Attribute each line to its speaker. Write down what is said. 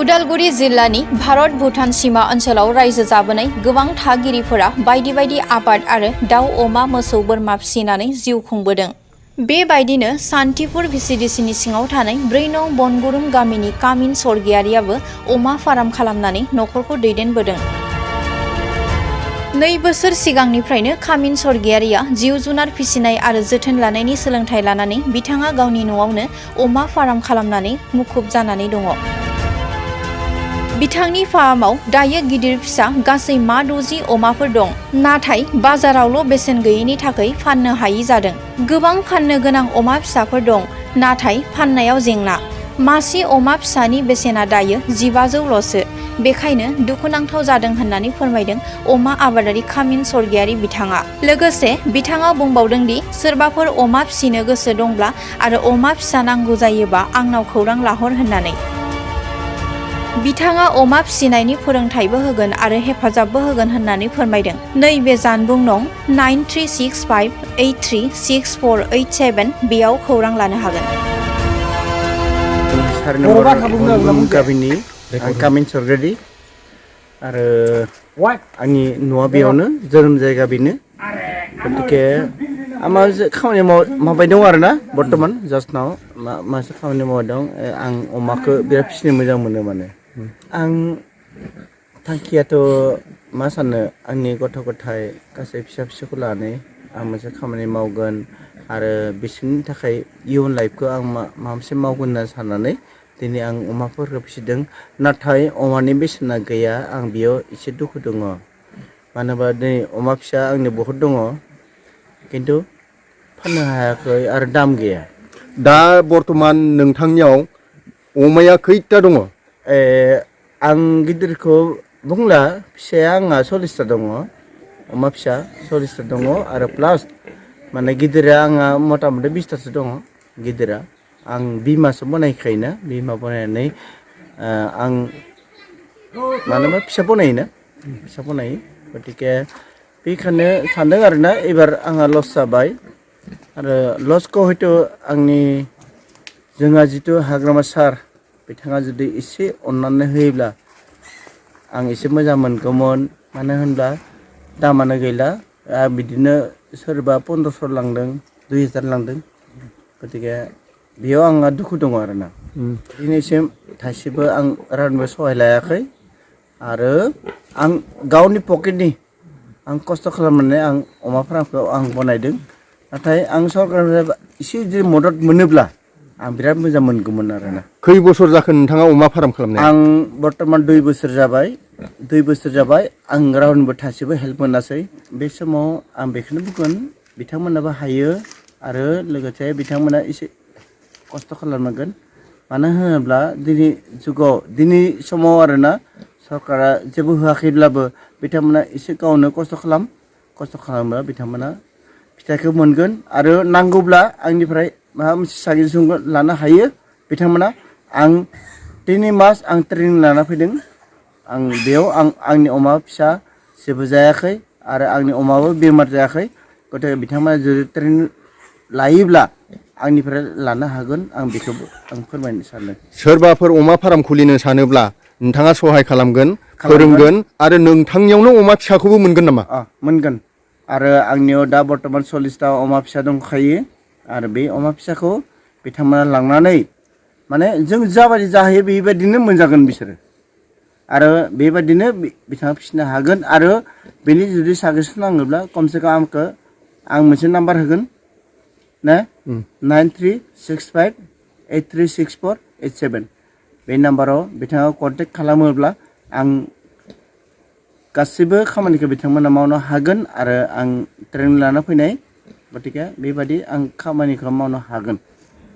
Speaker 1: उदालगुरि जिल्लानि भारत भुटान सीमा ओनसोलाव रायजो जाबोनाय गोबां थागिरिफोरा बायदि बायदि आबाद आरो दाउ अमा मोसौ बोरमा फिसिनानै जिउ खुंबोदों। बेबायदिनो सान्तिपुर भिसिडिसिनि सिङाव थानाय 4 नं बनगुरुं गामिनि कामिन स्वर्गियारियाबो अमा फार्म खालामनानै नखरखौ दैदेनबोदों। 2 बोसोर सिगांनिफ्रायनो कामिन स्वर्गियारिया जिउ जुनार फिसिनाय आरो जोथोन लानायनि सोलोंथाइ लानानै बिथाङा गावनि न'आवनो अमा फार्म खालामनानै मुखुब जानानै दङ। बिथांनि फार्माव दायो गिदिर फिसा गासै 60 अमाफोर दं, नाथाय बाजारावल' बेसेन गैयैनि थाखाय फाननो हायि जादों। गोबां फाननो गोनां अमा फिसाफोर दं, नाथाय फाननायाव जेंना। मासे अमा फिसानि बेसेना दायो 1500ल'सो। बेखायनो दुखुनांथाव जादों होननानै फोरमायदों अमा आबादारि कामिन स्वर्गियारि बिथाङा। लोगोसे बिथाङा बुंबावदों दि सोरबाफोर अमा फिसिनो गोसो दंब्ला आरो अमा फिसा नांगौ जायोबा आंनाव खौरां लाहर होननानै। बिथाङा अमा फिसिनायनि फोरोंथायबो होगोन आरो हेफाजाबबो होगोन होननानै फोरमायदों। नैबे जानबुं नं 9365836487 बेयाव खौरां लानो हागोन।
Speaker 2: गामिनि कामिन स्वर्गियारि आरो आंनि न'आ बेयावनो जोनोम जायगा बेनो। गतिके आंहा खामानि मावबाय दं आरो ना बर्तमान जास्ट नाव मासे खामानि मावबाय दं। आं अमाखौ बिराद फिसिनो मोजां मोनो माने। आं थांखियाथ' मा सानो आंनि गथ' गथाय गासै फिसा फिसौखौ लानानै आं मोनसे खामानि मावगोन आरो बिसोरनि थाखाय इयुन लाइफखौ आं माबा मोनसे मावगोन होनना साननानै दिनै आं अमाफोरखौ फिसिदों। नाथाय अमानि बेसेना गैया, आं बेयाव एसे दुखु दङ। मानो होनबा दिनै अमा फिसा आंनि बहुद दङ, खिन्थु फाननो हायाखै आरो दाम गैया।
Speaker 3: दा बर्तमान नोंथांनियाव अमाया खैथा दङ?
Speaker 2: आं गिदिरखौ बुंला, फिसाया आंहा 40ता दङ। अमा फिसा 40ता दङ आरो प्लास माने गिदिरा आंहा मथा मथि 20तासो दङ। गिदिरा आं बिमासो बनायखायोना, बिमा बनायनानै आं मानोबा फिसा बनायोना, फिसा बनायो। गतिके बेखायनो सानदों आरोना एबार आंहा लस जाबाय आरो लसखौ हयथ' आंनि जोंहा जिथु हाग्रामा सार बिथाङा जुदि एसे अननानै होयोब्ला आं एसे मोजां मोनगौमोन। मानो होनब्ला दामानो गैला, बिदिनो सोरबा 1500 लांदों, 2000 लांदों। गतिके बेयाव आंहा दुखु दङ आरोना। दिनैसिम थाइसेबो आं रावनिबो सहाय लायाखै आरो आं गावनि पकेटनि आं खस्थ' खालामनानै आं अमा फार्मखौ आं बनायदों। नाथाय आं सरकारनिफ्राय एसे जुदि मदद मोनोब्ला आं बिराद मोजां मोनगौमोन आरोना।
Speaker 3: खै बोसोर जाखो नोंथाङा अमा फार्म खालामनाया?
Speaker 2: आं बर्तमान 2 बोसोर जाबाय। 2 बोसोर जाबाय आं रावनिबो थाइसेबो हेल्प मोनासै। बे समाव आं बेखौनो बुंगोन बिथांमोनाबो हायो आरो लोगोसे बिथांमोना एसे खस्थ' खालामनांगोन। मानो होनोब्ला दिनै जुगाव दिनै समाव आरोना सरकारा जेबो होआखैब्लाबो बिथांमोना एसे गावनो खस्थ' खालामोब्ला बिथांमोना फिथाइखौ मोनगोन आरो नांगौब्ला आंनिफ्राय माबा मोनसे साजेसन लानो हायो बिथांमोना। आं 3 मास आं ट्रेनिं लाना फैदों। आं बेयाव आंनि अमा फिसा जेबो जायाखै आरो आंनि अमाबो बेमार जायाखै। गतिके बिथांमोना जुदि ट्रेनिं लायोब्ला आंनिफ्राय लानो हागोन, आं बेखौबो आं फोरमायनो सानदों।
Speaker 3: सोरबाफोर अमा फार्म खुलिनो सानोब्ला नोंथाङा सहाय खालामगोन, फोरोंगोन आरो नोंथांनियावनो अमा फिसाखौबो मोनगोन नामा?
Speaker 2: मोनगोन। आरो आंनियाव दा बर्तमान 40ता अमा फिसा दंखायो आरो बे अमा फिसाखौ बिथांमोना लांनानै माने जों जाबायदि जाहैयो बेबायदिनो मोनजागोन बिसोरो आरो बेबायदिनो बिथाङा फिसिनो हागोन। आरो बेनि जुदि साजेसन नाङोब्ला खमसे खम आं मोनसे नाम्बार होगोन ना, 9365836487 बे नाम्बाराव बिथाङा कन्टेक्ट खालामोब्ला आं गासैबो खामानिखौ बिथांमोना मावनो हागोन आरो आं ट्रेनिं लाना फैनाय। गतिके बेबायदि आं खामानिखौ मावनो हागोन।